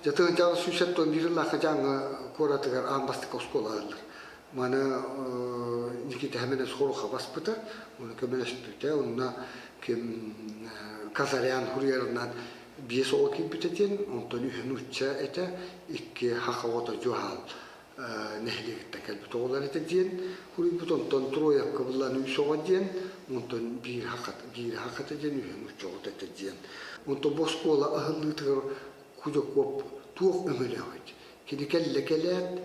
Дьэ 1971 сыллаахха Дьааҥы куоратыгар аан бастакы оскуола аһыллар. Маны Никита Хименес Хоруха баспыта, ону көмөлөспүтэ. Онно ким Казарян суруйарынан биэс оҕо киирбитэ диэн, онтон үһү нуучча этэ, икки саха оҕото Дьуһаал нэһилиэгиттэн кэлбит оҕолор этэ диэн суруйбут. Онтон Троевка буллан үс оҕо диэн, онтон биир хахата, биир хахата диэн үһү нуучча оҕото этэ диэн. Онтон бу оскуола аһыллыытыгар Худяков туох өҥөлөөх эбит? Кини кэллэ кэлээт,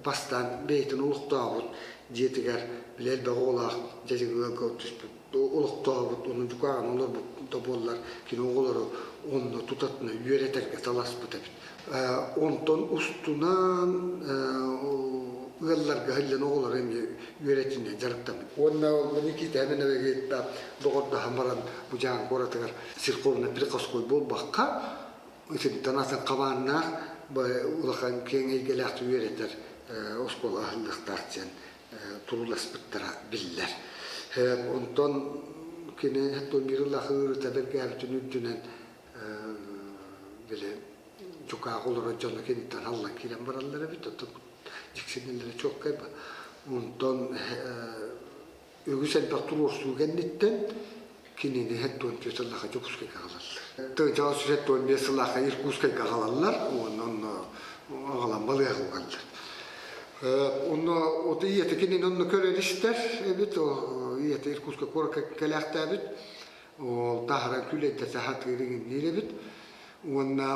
бастаан бэйэтин олохтообут дьиэтигэр били элбэх оҕолоох дьадьыгы ыалга түспүт олохтообут, онно дьукааҕын олорбут да буоллар, кини оҕолору онно тутатына үөрэтэргэ таласпыт эбит. Онтон устунан ыалларга иһиллэн оҕолору эмиэ үөрэтинэн дьарыктаммыт. Уонна Никита Эминовиһы доҕордоһон баран бу Дьааҥы куоратыгар церковно приходской буолбакка, итинтэн атын хабааннаах улахан киэҥ эйгэлээх үөрэтэр оскуола аһыллыахтаах диэн турууласпыттара биллэр. Онтон кини биир ыллаах ыарыыта бэргээбитин үрдүнэн били дьукаах олорор дьоно киниттэн аллан киирэн бараллар эбит, оттон дьиксинэллэрэ чуолкай. Онтон үгүс элбэх туруорсуу кэнниттэн кинини 74 сыллаахха Дьокуускайга аҕалаллар. 1975 сыллаахха Иркутскайга аҕалаллар уонна онно аҕалан балыыһаҕа угаллар. Онно от ийэтэ кинини онно көрөр истэр эбит, ийэтэ Иркутскай куоракка кэлээхтээбит. Ол таһаран күлэйдэтэ сатыыр иҥинниир эбит. Уонна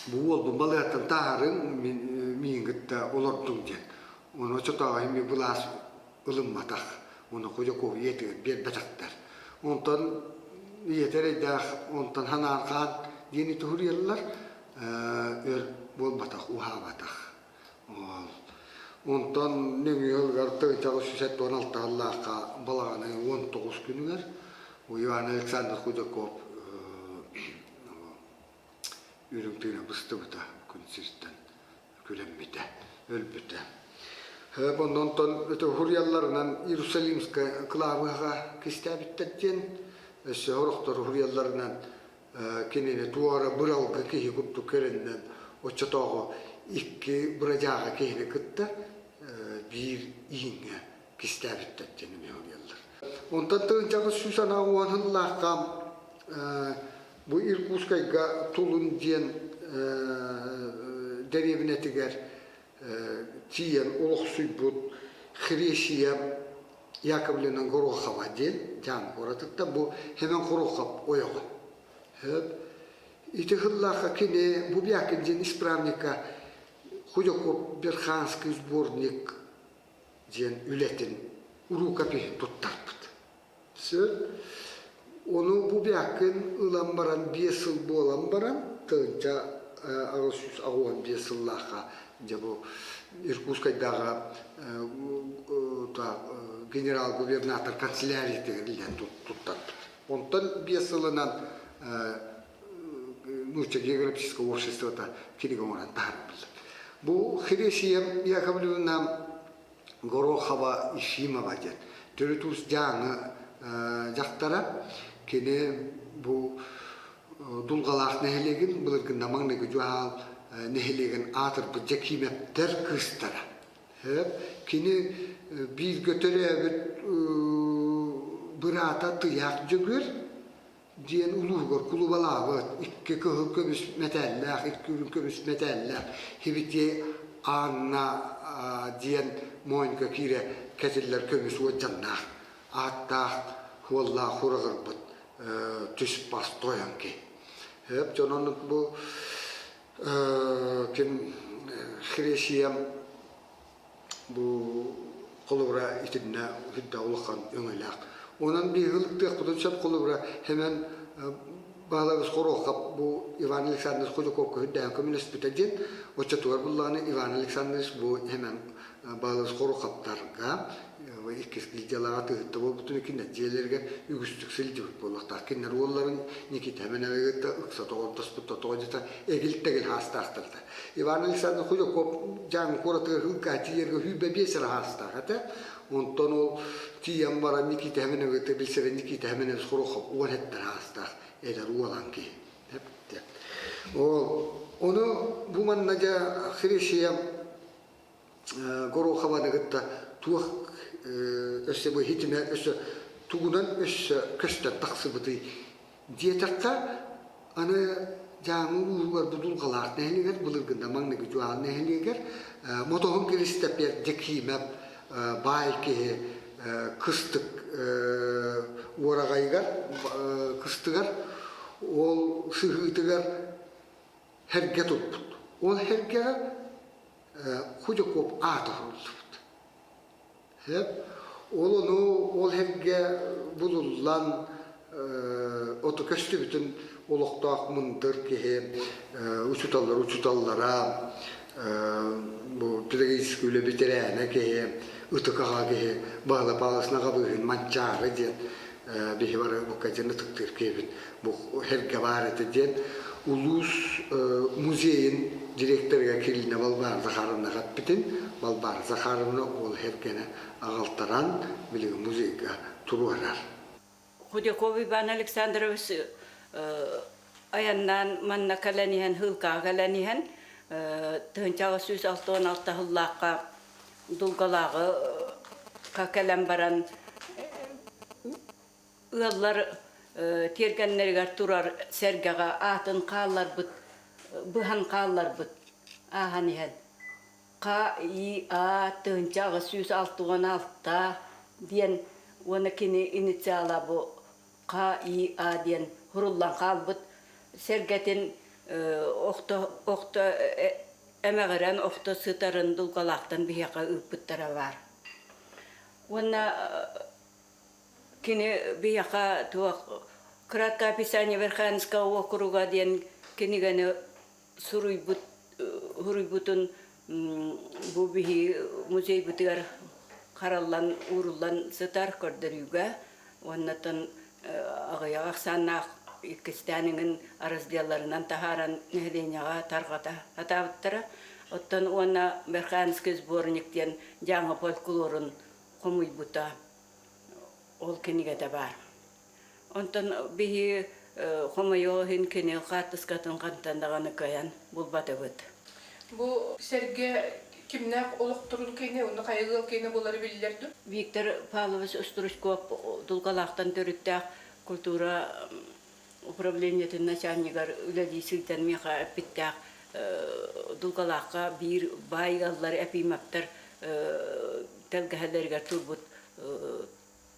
бу уолбун балыыһаттан таһаарыҥ, миигин кытта олордуҥ диэн. Ону оччотооҕу эмиэ былаас ылымматах уонна Худяков ийэтигэр биэрбэтэхтэр. Онтон ийэтэ эрэйдээх онтон санаарҕаан диэни туһуруйаллар өр буолбатах, уһаабатах. Онтон нөҥүө ылыгар 1976 сыллаахха балаҕаны 19 күнүгэр Иван Александр Худяков үрүҥ тыына быстыбыта күн сиртэн күрэммитэ, өлбүтэ. Онтон суруйалларынан Иерусалимскай кылаабыһаҕа кистээбиттэр диэн, өссө сорохтор суруйалларынан кинини туора быралгы киһи курдук көрөннөн оччотооҕу икки бырадьааҕа киһини кытта биир ииҥҥэ кистээбиттэр диэн эмиэ суруйаллар. Онтон тыһыынчаҕа сүүс анаа уон сыллаахха Бу Иркутскайга Тулун диэн дэриэбинэтигэр тиийэн олохсуйбут Хресия Яковлевна Горохова диэн Дьааҥы куоратыттан бу Хэмэн Хорохов ойоҕо. Ити сыллаахха кини Бубякин диэн исправника Худяков Верханский сборник диэн үлэтин рукопиһын туттарбыт. Сөп. Ону Бубякин ылан баран биэс сыл буолан баран, 1885 сыллаахха дьэ бу Иркутскайдааҕы генерал-губернатор канцеляриятыгар илдьэн туттарбыт. Онтон биэс сылынан нуучча географического обществота кинигэ оҥорон таһаарбыт. Бу Хресия Яковлевна Горохова Ефимова диэн төрүт уус Дьааҥы дьахтара. Кини бу Дулҕалаах нэһилиэгин былыргында маҥнайгы Дьуһаал нэһилиэгин аатырбыт Дьэкиимэптэр кыыстара. Кини бииргэ төрөөбүт быраата Тыйаах Дьөгүөр диэн улууһугар кулубалаабыт, икки кыһыл көмүс мэтээллээх, икки үрүҥ көмүс мэтээллээх Хибити Анна диэн моонька киирэ кэтиллэр көмүс уордьаннаах, ааттаах, хуоллаах хураҕырбыт түс-бас тойон киһи. Дьон бу ким Хресиям Бу холобура итиннэ сүрдээх улахан өҥөлөөх. Онон биһиги ылыктыахпытын сөп холобура Хэмэн Баһылайбыс Хоруохап бу Иван Александрович Худяковка үрдээн көмөлөспүтэ диэн оччотугар буллаҕына Иван Александрович бу Хэмэн Баһылайбыс Хоруохаптарга иккис гильдиялааҕа тыһытта буолбутун кинилэр дьиэлэригэр үгүстүк сылдьыбыт буолуохтаах. Кинилэр уолларын Никита Хэмэнэвигэ кытта ыкса доҕордоспут тоҕо дьита эгил-тэгил хаастаахтар Иван Александрович Худяков Дьааҥы куоратыгар һыылка тиийэргэ 25 эрэ хаастаах этэ. Онтон ол тиийэн баран Никита Хэмэнэвиты билсэрэ Никита Хэмэнэвич Хорохов 17 хаастаах эдэр уолан киһи. Ол. Ону бу манна дьэ Хрещия Горохованы кытта туох өссө бу иһитимэ өссө тугунан өссө көстөн тахсыбытый диэтэххэ, аны Дьааҥы улууһугар бу Дулҕалаах нэһилиэгэр, былыргында маҥнайгы Дьуаан нэһилиэгэр Мотоһун Киристэпиэр Дьэкиимэп баай киһи кыстык уораҕайыгар кыстыгар ол сыһыытыгар һэргэ турбут. Ол һэргэҕэ Худяков аата суруллубут. Ол ону ол һэргэ булуллан оту көстүбүтүн олохтоох мындыр киһи учууталлар учууталлара бу педагогическай үлэ бэтэрээнэ киһи ытык аҕа киһи Баһылай Павлович Наҕабыыһын Манчаары диэн биһи бары букка диэн ытыктыыр киһибит бу һэргэ баар этэ диэн улуус музейын директорыгар Кириллина Балбаара Захаровнаҕа эппитин Балбаара Захаровна ол һэргэни аҕалтаран билигин музейга туруорар. Худяков Иван Александрович айаннаан манна кэлэн иһэн, Һыылкаҕа кэлэн иһэн, 1866 сыллаахха Дулгалааҕы кэлэн баран ыаллар тиэргэннэригэр турар сэргэҕэ аатын хаалларбыт, быһан хаалларбыт ааһан иһэн ХИА 1866 диэн уонна кини инициала бу ХИА диэн суруллан хаалбыт сэргэтин охто охто эмэҕирэн охто сытарын дулҕалаахтан биһиэхэ ыыппыттара баар. Уонна Кини биһиэхэ туох «Краткое описание Верхоянского округа» диэн кинигэни суруйбут суруйбутун бу биһи музейбытыгар хараллан ууруллан сытар көрдөрүүгэ уоннаттан аҕыйах ахсааннаах иккистээн иҥин разделларынан таһааран нэһилиэнньэҕэ тарҕата сатаабыттара. Оттон уонна Верхоянский сборник диэн Дьааҥы фольклорун хомуйбута. Ол кинигэтэ баар. Онтон биһи хомойуох иһин кини хаартыскатын хантан даҕаны кыайан булбатыбыт. Бу сэргэ кимнээх олохторун киинэ уонна хайа ыал киинэ буолара биллэр дуо? Виктор Павлович Стручков Дулгалаахтан төрүттээх культура управлениетын начальнигар үлэлии сылдьан миэхэ эппиттээх Дулгалаахха биир баай ыаллар Эпимовтар тэлгэһэлэригэр турбут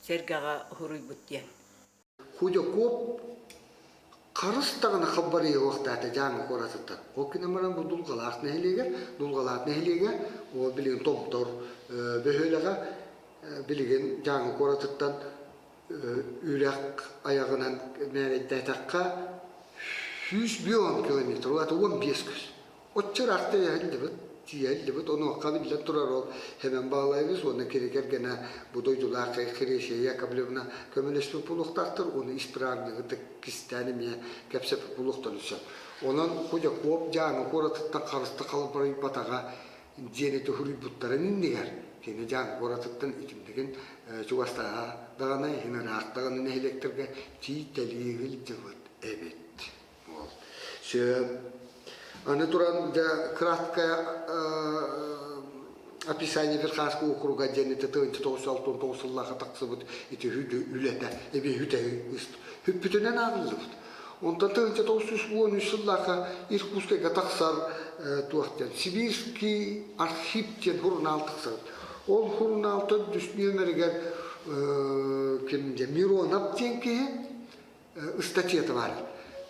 сэргэҕэ уһуруйбут диэн. Худяков харыс даҕаны халбарыйыахтаата Дьааҥы куоратыттан. Ол гынан баран бу Дулҕалаах нэһилиэгэр, Дулҕалаах нэһилиэгэ ол билигин Томтор бөһүөлэгэ билигин Дьааҥы куоратыттан үрэх айаҕынан мээрэйдээтэххэ 150 километр, ол аата 15 көс. Оччо ыраахта иһэллибит, тиийэллибит, онуоха биллэн турар ол Хэмэн Баалаевич уонна кини кэргэнэ бу дойдулаах Хрещия Яковлевна көмөлөспүт буолуохтаахтар уонна исправнигы кистээн эмиэ кэпсэппит буолуохтарын сөп. Онон Худяков Дьааҥы куоратыттан харыста халбарыйбатаҕа диэн ити суруйбуттарын иннигэр кини Дьааҥы куоратыттан итиннигин чугастааҕа даҕаны, иһин ыраах даҕаны нэһилиэктэргэ тиийтэлии сылдьыбыт эбит. Сөп. Аны туран, дьэ, краткое описание Верхоянского округа диэн ити 1969 сыллаахха тахсыбыт ити үлэтэ, эбии үтэһи хүппүтүнэн ааҕыллыбыт. Онтон 1913 сыллаахха Иркутскайга тахсар туох диэн Сибирский архив диэн сурунаал тахсар. Ол сурунаал төрдүс нүөмэригэр ким диэн Миронов диэн киһи ыстатыйата баар.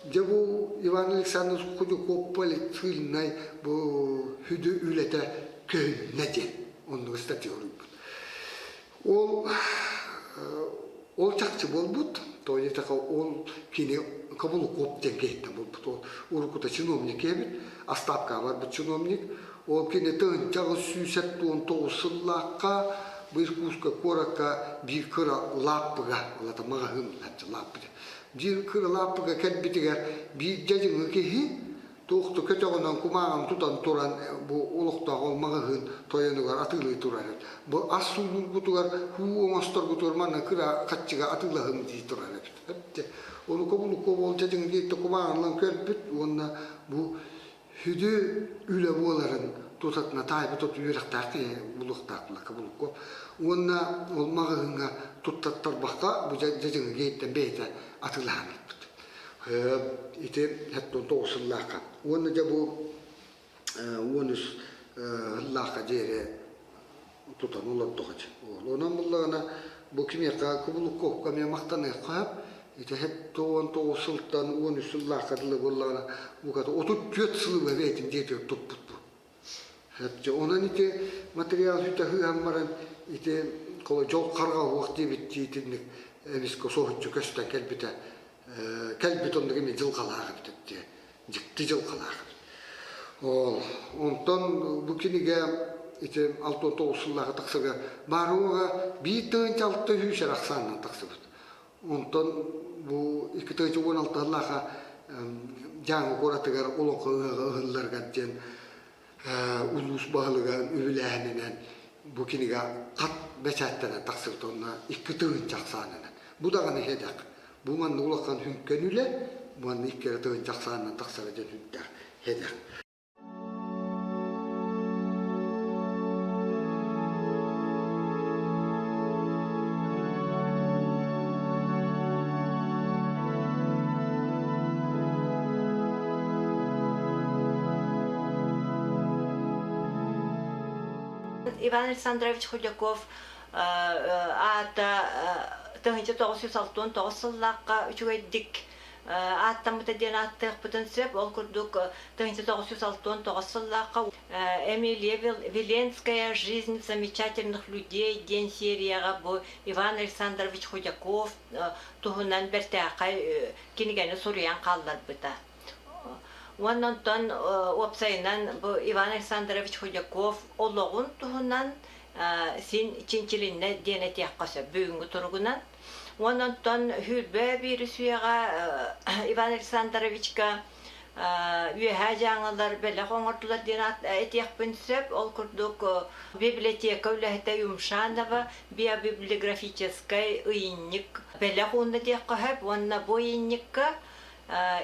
Дьэ бу Иван Александрович Худяков политсыыльнай бу сүдү үлэтэ көһүннэ диэн оннук ыстатыйа суруйбут. Ол ол чахчы буолбут, то диэтэххэ ол кини Каблуков диэн киһиттэн буолбут. Ол уруккута чиновник эбит, астаапкаҕа барбыт чиновник. Ол кини 1979 сыллаахха бу Иркутскай куоракка биир кыра лааппыга, ол аата маҕаһыын лааппы биир кыра лааппыга кэлбитигэр биир дьадьыҥы киһи туох да көтөҕүнэн кумааҕын тутан туран бу олохтоох ол маҕаһыын тойонугар атыылыы турар эбит. Бу ас суулуургутугар һуу оҥосторгутугар манна кыра хаччыга атыылаһыҥ дии турар эбит. Ону Кобулуков ол дьадьыҥы киһиттэн кумааҕынан көрбүт уонна бу. Сүдү үлэ буоларын тутатына таайбыт оту үөрэхтээх киһи булуохтаах булакка булукку. Уонна ол маҕаһыыҥҥа туттаттарбакка бу дьадьыҥы гейттэн бэйэтэ атыылаһан ыппыт. Ити 79 сыллаахха. Уонна дьэ бу 13 сыллаахха диэри тутан олордоҕо. Онон буллаҕына бу кимиэхэ кубулукка эмиэ махтаныахха сөп. Ити 79 сылтан 13 сыллаахха дылы буоллаҕына буката 34 сылы быһа бэйэтин дьиэтигэр туппут бу. Онон ити материал сүтэ сыһан баран ити дьол харҕа уох диэбиттии итинник эмискэ соһуччу көстөн кэлбитэ кэлбит оннук эмиэ дьылҕалаах эбит дии дьикти дьылҕалаах эбит. Ол онтон бу кинигэ ити 69 сыллааҕы тахсыга баарыга биир тыһыынча алта сүүс эрэ ахсаанынан тахсыбыт. Онтон бу 216 сыллааха Дьааҥы куоратыгар олоҥхо ыһыаҕа ыһылларыгар диэн улуус баһылыга үбүлээһининэн бу кинигэ хат бэчээттэнэн тахсыбыт уонна 2 тыһыынча ахсаанынан. Бу даҕаны сэдэх. Бу манна улахан сүҥкэн үлэ, манна 2 тыһыынча ахсаанынан тахсара диэн сүрдээх сэдэх. Иван Александрович Худяков аата 1969 сыллаахха үчүгэйдик ааттаммыта диэн ааттыахпытын сөп. Ол курдук 1969 сыллаахха Эмилия Виленская «Жизнь замечательных людей» диэн серияҕа бу Иван Александрович Худяков туһунан бэртээхэй кинигэни суруйан хаалларбыта. Уонна онтон уопсайынан бу Иван Александрович Худяков олоҕун туһунан син чинчилиннэ диэн этиэххэ сөп бүгүҥҥү туругунан. Уонна онтон сүүрбэ биирис үйэҕэ Иван Александровичка Үөһээ Дьааҥылар бэлэх оҥордулар диэн этиэхпин сөп. Ол курдук библиотека үлэһитэ Юмшанова биобиблиографическай ыйынньык бэлэх уунна диэххэ сөп. Уонна бу ыйынньыкка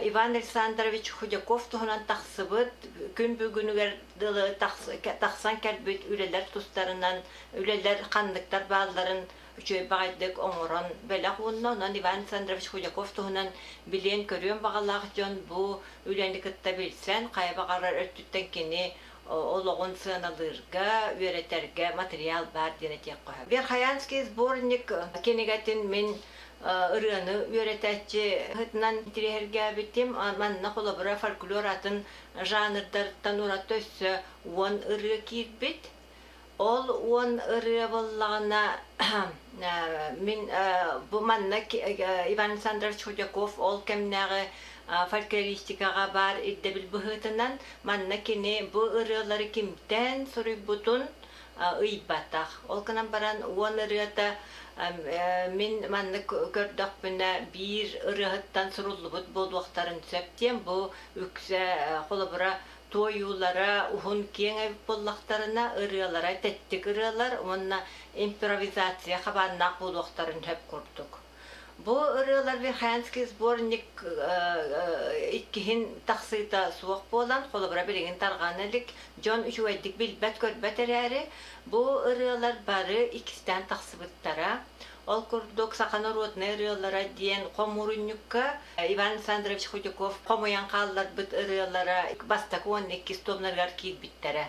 Иван Александрович Худяков туһунан тахсыбыт күн бүгүнүгэр дылы тахсан кэлбит үлэлэр тустарынан үлэлэр ханныктар баалларын үчүгэй баҕайдык оҥорон бэлэх уунна. Онон Иван Александрович Худяков туһунан билиэн-көрүөн баҕалаах дьон бу үлэни кытта билсэн, хайа баҕарар өттүттэн кини олоҕун сыаналыырга, үөрэтэргэ материал баар диэн этиэххэ сөп. Верхоянский сборник кинигэтин мин ырыаны үөрэтээччи быһыытынан интириэһиргээбитим. Манна холобура фольклор атын жанрдарыттан ураты өссө 10 ырыа киирбит. Ол 10 ырыа буоллаҕына мин бу манна Иван Александрович Худяков ол кэмнээҕи фольклористикаҕа баар ирдэбил быһыытынан манна кини бу ырыалары кимтэн суруйбутун ыйбатах. Ол гынан баран 10 ырыата мин маннык көрдөхпүнэ биир ырыаһыттан суруллубут буолуохтарын сөп диэн бу үксэ холобура туойуулара уһун киэҥ эбит буоллахтарына ырыалара тэттик ырыалар уонна импровизация хабааннаах буолуохтарын сөп курдук. Бу ырыалар Верхоянский сборник иккиһин тахсыыта суох буолан, холобура билигин тарҕана илик, дьон үчүгэйдик билбэт-көрбөт эрээри, бу ырыалар бары иккистээн тахсыбыттара. Ол курдук саха норуодунай ырыалара диэн хомуурунньукка Иван Александрович Худяков хомуйан хаалларбыт ырыалара бастакы уонна иккис туомнарыгар киирбиттэрэ.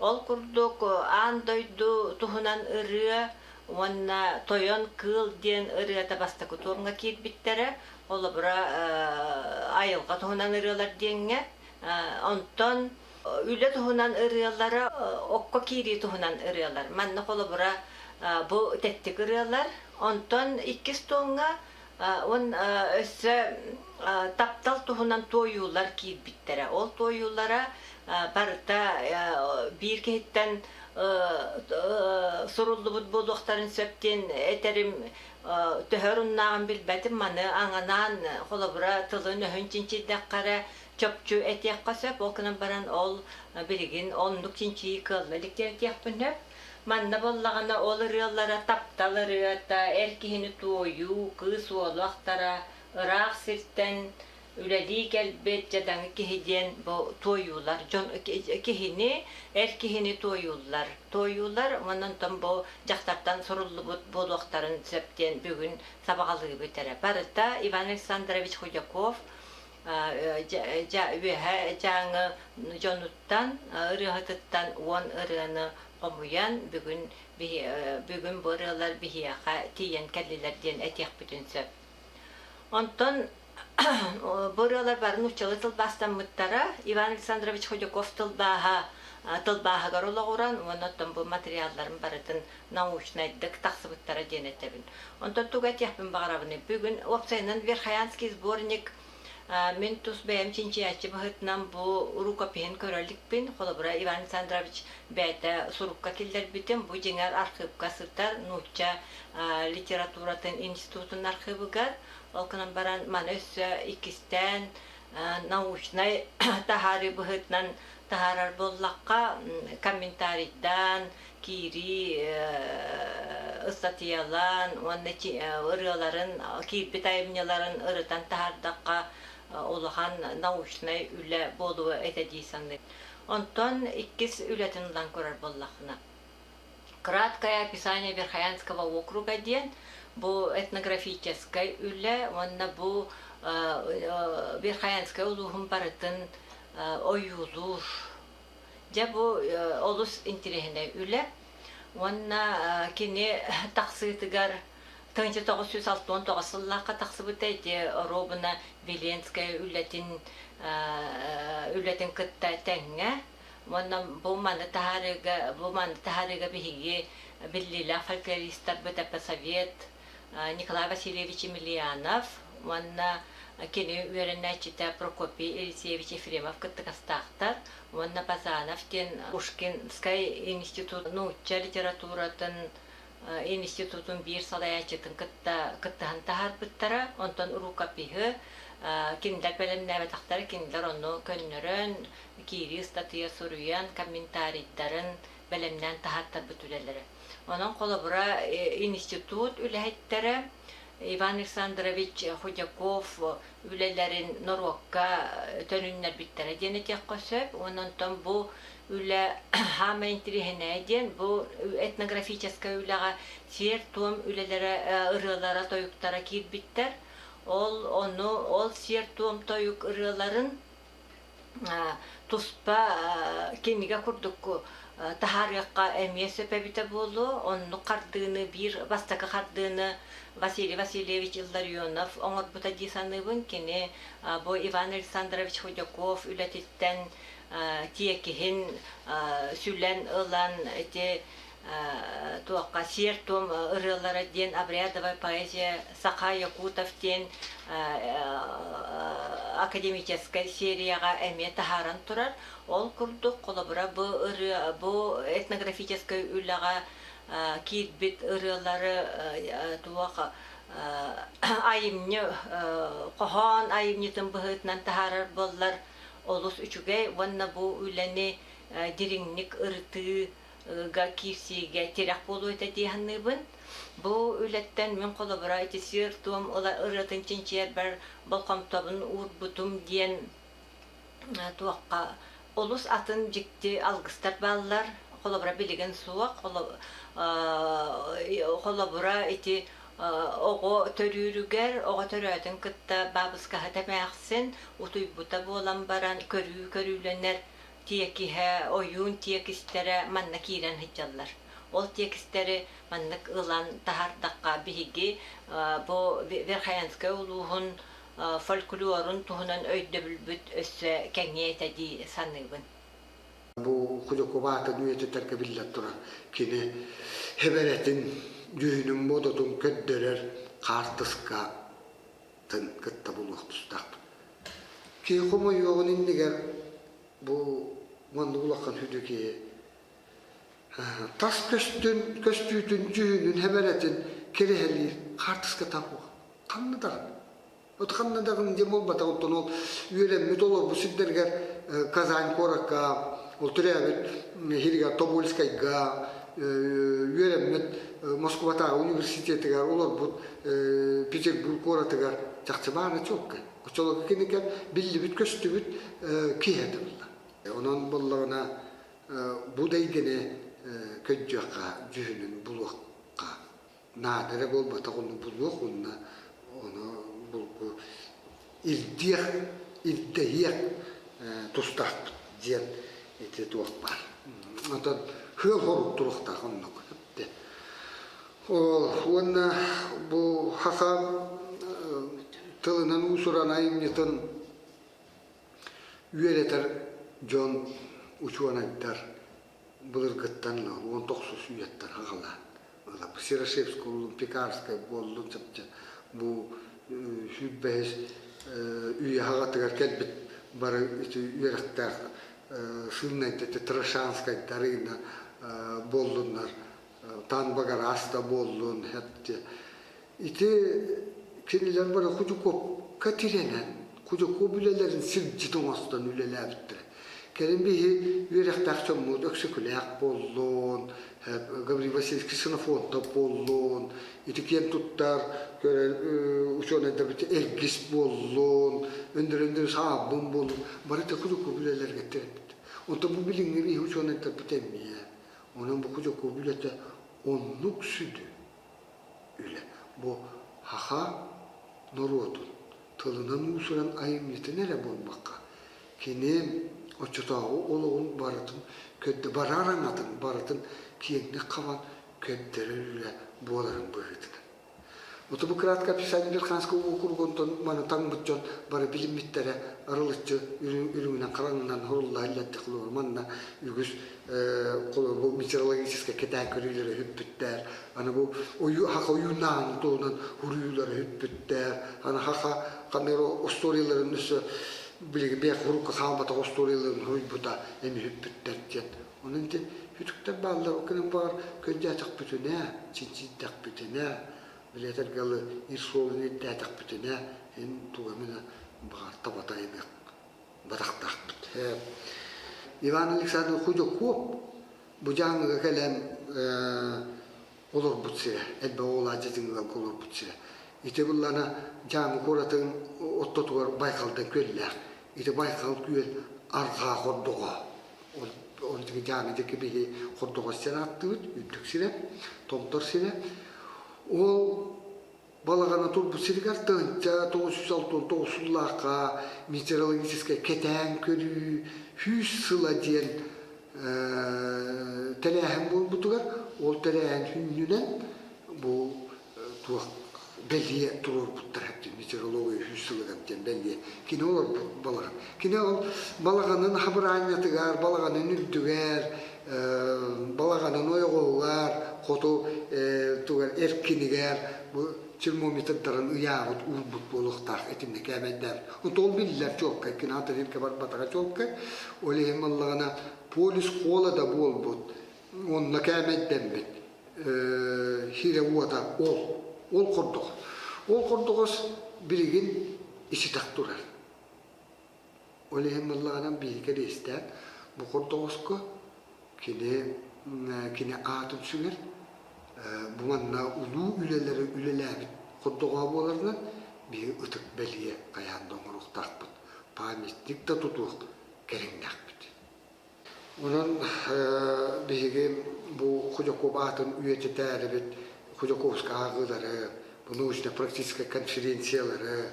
Ол курдук аан дойду туһунан ырыа уонна Тойон кыыл диэн ырыата бастакы туомҥа киирбиттэрэ. Холобура, айылҕа туһунан ырыалар диэҥҥэ. Онтон үлэ туһунан ырыалара окко киирии туһунан ырыалар. Манна холобура бу тэттик ырыалар. Онтон иккис туомҥа он өссө таптал туһунан туойуулар киирбиттэрэ. Ол туойуулара барыта биир киһиттэн суруллубут буолуохтарын сөп диэн этэрим төһө оруннааҕын билбэтим. Маны аҥанаан холобура тылын-өһүн чинчийдэххэ эрэ чопчу этиэххэ сөп. Ол гынан баран ол билигин оннук чинчийии кыалла илик диэн этиэхпин сөп. Манна буоллаҕына ол ырыалара таптал ырыата, эр киһини туойуу, кыыс уолу ахтара, ыраах сиртэн Үлэлии кэлбит дьадаҥы киһи диэн бу туойуулар дьон киһини эр киһини туойууллар. Туойуулар уонна онтон бу дьахтартан суруллубут буолуохтарын сөп диэн бүгүн сабаҕалыыбыт эрэ. Барыта Иван Александрович Худяков үөһэ Дьааҥы дьонуттан, ырыаһытыттан 10 ырыаны хомуйан бүгүн бүгүн бу ырыалар биһиэхэ тиийэн кэллилэр диэн этиэхпитин сөп. Онтон бу ырыалар бары нууччалыы тылбаастаммыттара. Иван Александрович Худяков тылбааһа тылбааһыгар олоҕуран уонна оттон бу материалларын барытын научнайдык тахсыбыттара диэн этэбин. Онтон тугу этиэхпин баҕарабыный? Бүгүн уопсайынан Верхоянский сборник мин тус бэйэм чинчийээччи быһыытынан бу рукопиһын көрө иликпин. Холобура, Иван Александрович бэйэтэ сурукка киллэрбитим. Бу дьиҥэр архыыпка сытар нуучча литературатын институтун архыыбыгар. Ол гынан баран маны өссө иккистээн научнай таһаарыы быһыытынан таһаарар буоллахха, комментарийдаан, киирии ыстатыйалаан уонна ырыаларын, киирбит айымньыларын ырытан таһаардахха улахан научнай үлэ буолуо этэ дии саныыбын. Онтон иккис үлэтин ылан көрөр буоллаххына, Краткое описание Верхоянского округа диэн бу этнографическай үлэ уонна бу Верхоянскай улууһун барытын ойуулуур. Дьэ бу олус интириэһинэй үлэ уонна кини тахсыытыгар 1969 сыллаахха тахсыбыта ити оруобуна Веленская үлэтин үлэтин кытта тэҥҥэ. Уонна бу маны таһаарыыга бу маны таһаарыыга биһиги биллиилээх фольклористарбыт эпосовед Николай Васильевич Емельянов уонна кини үөрэнээччитэ Прокопий Елисеевич Ефремов кыттыгастаахтар уонна Базанов диэн Пушкинскай институт нуучча литературатын институтун биир салайааччытын кытта кыттыһан таһаарбыттара. Онтон рукопиһы кинилэр бэлэмнээбэтэхтэрэ, кинилэр ону көннөрөн, киирии ыстатыйа суруйан, комментарийдарын бэлэмнээн таһааттарбыт үлэлэрэ. Онон холобура институт үлэһиттэрэ Иван Александрович Худяков үлэлэрин норуокка төнүннэрбиттэрэ диэн этиэххэ сөп. Уонна онтон бу үлэ хаамай интириэһинэйэ диэн бу этнографическай үлэҕэ сиэр-туом үлэлэрэ, ырыалара, тойуктара киирбиттэр. Ол ону ол сиэр-туом тойук ырыаларын туспа кинигэ курдук таһаарыахха эмиэ сөп эбитэ буолуо. Оннук хардыыны биир бастакы хардыыны Василий Васильевич Илларионов оҥорбута дии саныыбын. Кини бу Иван Александрович Худяков үлэтиттэн тиэкиһин сүлэн ылан ити туохха сиэр-туом ырыалара диэн обрядовая поэзия Саха Якутов диэн академическай серияҕа эмиэ таһааран турар. Ол курдук, холобура, бу ырыа, бу этнографическай үлэҕэ киирбит ырыалары туох айымньы хоһоон айымньытын быһыытынан таһаарар буоллар олус үчүгэй уонна бу үлэни дириҥник ырытыы га киирсиигэ тирэх буолуо этэ дии саныыбын. Бу үлэттэн мин холобура ити сиэр-туом ырыатын чинчийэрбэр болҕомтобун уурбутум диэн туохха олус атын дьикти алгыстар бааллар. Холобура билигин суох. Холобура ити оҕо төрүүрүгэр, оҕо төрөөтүн кытта баабыскаһыт эмээхсин утуйбута буолан баран көрүү көрүүлэнэр тиэкиһэ, ойуун тиэкистэрэ манна киирэн сылдьаллар. Ол тиэкистэри маннык ылан таһаардахха биһиги бу Верхоянскай улууһун фольклорун туһунан өйдөбүлбүт өссө кэҥиэ этэ дии саныыбын. Бу Худякова аатын үйэтитэргэ биллэн турар кини хэбэрэтин, дьүһүнүн муодатын көрдөрөр хаартыскатын кытта булуох тустаахпыт. Киһи хомойуоҕун иннигэр бу маннык улахан сүдү киһи тас көстүн, көстүүтүн, дьүһүнүн, хэбэрэтин кэрэһэлиир хаартыска табуох. Ханна даҕаны. Вот ханна даҕаны диэн буолбатах, оттон ол үөрэммит олорбут сирдэригэр Казань куоракка, ол төрөөбүт иһигэр Тобольскайга, үөрэммит Москватааҕы университетыгар олорбут Петербург куоратыгар чахчы баара чуолкай. Оччолорго кини кэм биллибит-көстүбүт киһи этэ буолла. Онон буоллаҕына бу да эйгэни көрдүөххэ, дьүһүнүн булуохха наада эрэ буолбатах, ону булуох уонна ону булгу ирдиэх, ирдэһиэх тустаахпыт диэн ити туох баар. Онтон сыал хорук туруохтаах оннук. Уонна бу саха тылынан уус-уран айымньытын үөрэтэр дьон учуонайдар былыргыттан 19 үйэттэн аҕалаан Серошевскай буоллун, Пекарскай буоллун чопчу бу 25 үйэ аҕатыгар кэлбит бары ити үөрэхтээх сыыннайдыты Трошанскайдар буоллуннар Танбагараас да буоллун ити кинилэр бары Худякопка тирэнэн Худяков үлэлэрин сирдьит оҥостон үлэлээбиттэрэ. Кэлин биһи үөрэхтээх дьоммут Өксөкүлээх буоллун, Гаврил Васильевич Ксенофонтов буоллун, ити киэн туттар учуонайдарбыт Эргис буоллун, Өндөрөндөрү Саабын буоллун, бары Худяков үлэлэргэ тирэммит. Онтон бу билиҥҥи биһи учуонайдарбыт эмиэ. Онон бу Худяков үлэтэ оннук сүдү үлэ. Бу саха норуотун тылынан уусуран айымньытын эрэ буолбакка, кини оччотооҕу олоҕун барытын көрдө, барар аҥатын барытын киэҥник хабан көрдөрөр үлэ буоларын быһыытынан. Вот бу краткое описание Верханского округа онтон маны таҥмыт дьон бары билиммиттэрэ арылыччы үрүҥүнэн хараҥынан хорулла иллэрдэх манна үгүс бу метеорологическай кэтээн көрүүлэрэ үппүттэр аны бу хаха ойуунаан туһунан хуруйуулара үппүттэр аны хаха ханна остуоруйаларын өссө билигин бэйэ хурукка хаалбатах остуоруйаларын хуруйбута эми үппүттэр диэн онон ити үтүктэр бааллар ол гынан баар көрдөөтөхпүтүнэ чинчийдэхпитинэ билэтэргалы ир суолун ирдээтэхпитинэ ин туга эминэ баҕар табатайыныах батахтаахпыт. Иван Александрович Худяков бу дьааҥыга кэлэн олорбут сирэ, элбэх оҕолоох дьадьыҥыларга олорбут сирэ. Ити буллана Дьааҥы куоратын ортотугар Байкалдан күөллээх. Ити Байкал күөл арҕаа хордоҕо. Ол Дьааҥы диэки биһи хордоҕо сир ааттыыбыт, үрдүк сирэ, томтор сирэ. Ол Балаҕана турбут сиригэр 1969 сыллаахха метеорологическай кэтээн көрүү сүүс сыла диэн тэрээһин буолбутугар ол тэрээһин сүнньүнэн бу туох бэлиэ туруорбуттар метеорология сүүс сылыгар диэн бэлиэ кини олорбут балаҕан кини ол балаҕанын хабыраанньатыгар балаҕанын үрдүгэр балаҕанын ойоҕоһугар хоту тугар эркинигэр бу термометрдарын ыйаабыт уурбут буолуохтаах итиннэ кээмэйдээх. Ол биллэр чуолкай, кинаатар иргэ барбатаҕа чуолкай. Ол иһин маллаҕына полис холода буолбут, онно кээмэйдэммит сирэ уота ол, ол хордоҕос. Ол хордоҕос билигин иситэх турар. Ол иһин буоллаҕына биһиги кэриэстээн бу хордоҕоско кини кини аатын сүгэр бу манна улуу үлэлэри үлэлээбит хордоҕоһо буоларынан биһиги ытык бэлиэ хайаан да оҥоруохтаахпыт, памятник да тутуох кэриҥнээхпит. Онон биһиги бу Худяков аатын үйэтитээрибит Худяковскай ааҕыылары, бу научно-практическай конференциялары,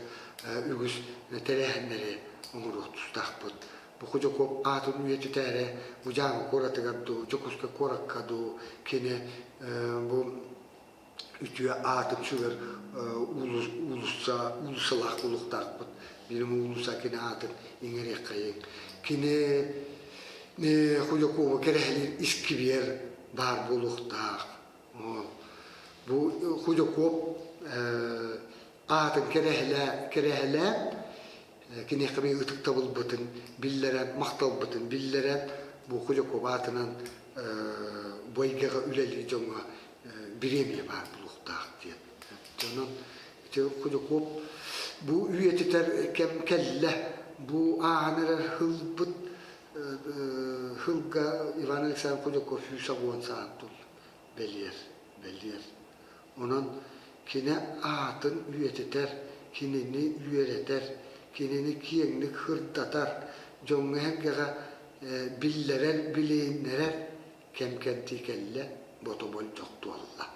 үгүс тэрээһиннэри оҥоруох тустаахпыт. Бу Худяков аатын үйэтитээри бу Дьааҥы куоратыгар дуу, Дьокуускай куоракка дуу кини бу үтүө аатын сүгэр уулусса уулуссалаах буолуохтаахпыт. Биирим уулусса кини аатын иҥэриэххэйиҥ. Кини Худякова кэрэһэлиир искибиэр баар буолуохтаах. Бу Худяков аатын кэрэһэлээн киниэхэ биһиги ытыктабылбытын биллэрэн, махталбытын биллэрэн, бу Худяков аатынан бу эйгэҕэ үлэлиир дьоҥҥо бириэмийэ баар буолуохтаах диэн. Онон ити Худяков бу үйэтитэр кэм кэллэ. Бу ааһан эрэр сылбыт сылга Иван Александрович Худяков 180 саан тул бэлиэр, бэлиэр. Онон кини аатын үйэтитэр, кинини үөрэтэр, кинини киэҥник сырдатар, дьоҥҥо-сэргэҕэ биллэрэр, билиһиннэрэр кэм кэрдии кэллэ, бото болдьох туолла.